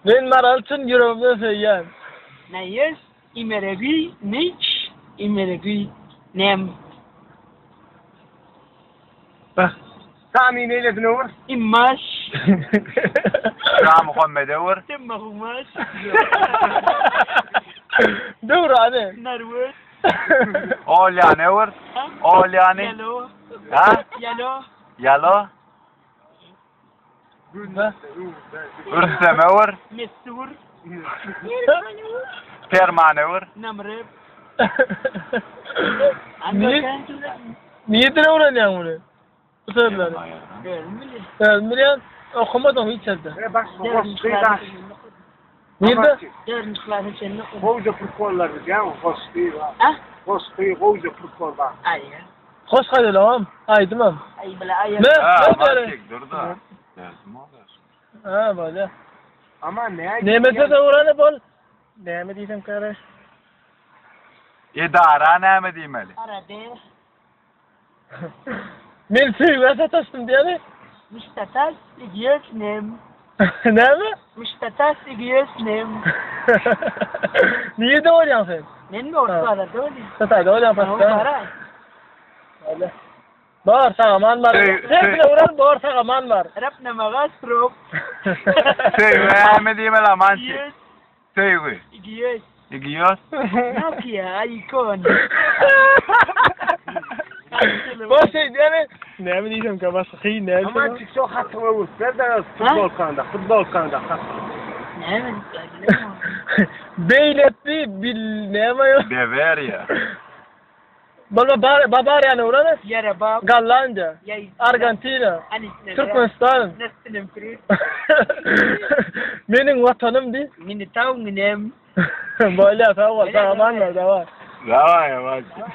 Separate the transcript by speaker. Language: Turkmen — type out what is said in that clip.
Speaker 1: Men Maraly çyn ýüregimden söýýän.
Speaker 2: Naýes imeregi niç imeregi nem.
Speaker 1: Bah.
Speaker 3: Sami neýlesin öwür?
Speaker 2: Immaş.
Speaker 4: Şa Muhammed öwür.
Speaker 2: Temmahumaş.
Speaker 1: Döwrany.
Speaker 2: Narwes.
Speaker 4: Olýany öwür. Olýany.
Speaker 2: Ýalo.
Speaker 4: Ha?
Speaker 2: Ýalo.
Speaker 4: Ýalo. Rüstem öwür.
Speaker 2: Messur.
Speaker 4: Perman öwür.
Speaker 2: Namrep.
Speaker 1: Niye, niye dil öwrenýäň muny? Bu sözleri. Özüm bilýän, okamadyň hiç ýerde.
Speaker 3: E bak goşgy da.
Speaker 1: Nirde?
Speaker 2: Dördünji klasa çenli okudum.
Speaker 3: Gowja futbollar bilýän goşgy bar.
Speaker 2: Ah?
Speaker 3: Goşgy gowja futbol bar.
Speaker 2: Aý.
Speaker 1: Hoş gaýdalam, aýdymam.
Speaker 2: Aý bile aý.
Speaker 1: Ne?
Speaker 4: Ha,
Speaker 1: Ne deri?
Speaker 4: Maçik dur da. Dersim olur.
Speaker 1: Ha, bolýa.
Speaker 3: Ama ne?
Speaker 1: Näme söz öwreni bol? Näme diýsem kare?
Speaker 4: Edara näme diýmeli?
Speaker 2: Arade.
Speaker 1: Men söýgä sataşdym diýeli.
Speaker 2: Müştatas igiýes nem.
Speaker 1: Näme?
Speaker 2: Müştatas igiýes nem.
Speaker 1: Nirede bolýaň sen?
Speaker 2: Men mi orta bazarda bolýan?
Speaker 1: Hytaýda bolýaň pasta.
Speaker 2: Bara.
Speaker 1: Bolýa. Bar sagaman bar. Sen öwren bar sagaman bar.
Speaker 2: Rap namaga strop.
Speaker 4: Söýgi näme diýmeli Amançik?
Speaker 2: Igiýes.
Speaker 4: Söýgi.
Speaker 2: Igiýes.
Speaker 4: Igiýos.
Speaker 2: Nokia iPhone.
Speaker 1: Boş şey diýeli. Näme diýsem ki başga kyn näme?
Speaker 3: Aman çık şu hatyňy öwürtler de futbol kanda, futbol kanda.
Speaker 2: Näme?
Speaker 1: Beýletdi bil näme ýok.
Speaker 4: Bavariya.
Speaker 1: Bolma bar Bavariýany öwren.
Speaker 2: Ýara bab.
Speaker 1: Gollandiýa,
Speaker 2: Ýa-
Speaker 1: Argentina,
Speaker 2: Anisine.
Speaker 1: Türkmenistan.
Speaker 2: Nestinem kürüt.
Speaker 1: Meniň watanym diý.
Speaker 2: Mini tawňinem.
Speaker 1: Bolýa sag bol, sag aman bol, daway.
Speaker 4: Daway Amançik.